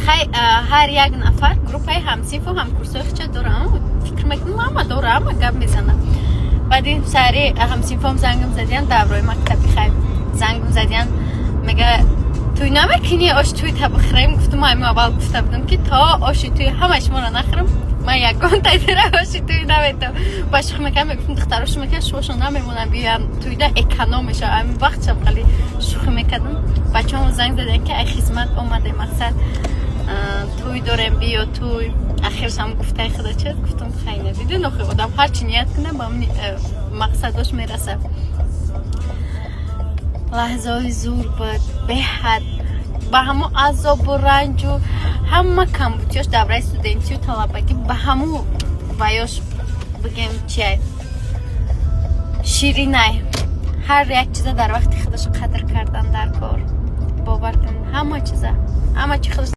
Хай, ҳар як нафар группаи ҳамсинфу ҳамкурсои хича дорам, фикр мекунам, ҳама дора, ҳама гап мезанам. Баъди сари ҳамсинфом зангам задиян, даврои мактаби. Хай, зангам задиян, мега: «Туй намекунӣ, ош туй та бихӯрем?» Гуфтам: «Ами аввал гуфта будам, ки то оши туй ҳама шуморо нахӯрам, ман ягон тайдара оши туй наметам». Ба шӯхӣ мекардам, мегуфтам: «Духтарошо мекунам, шумошон намемонам, биёям туйда, эконом мешавам». Ами вақтшам хеле шӯхӣ мекардам. Бачаҳомо занг задаян, ки ай хизмат омадем, мақсад, туй дорем, биё туй. Ахиршам гуфтаи худа ча гуфтам: «Хай, надиди, нохи одам ҳарчи ният кунам, ба мақсадош мерасад». Лаҳзаҳои зур буд беҳад, ба ҳамо азобу ранҷу ҳама камбутиёш давраи студентию талабагӣ, ба ҳаму ваёш бигем, чиай, ширинай. Ҳар як чиза дар вақти худаш қадр кардан дар кор. Бовар кунед, ҳама чиза, ҳама чи худаш.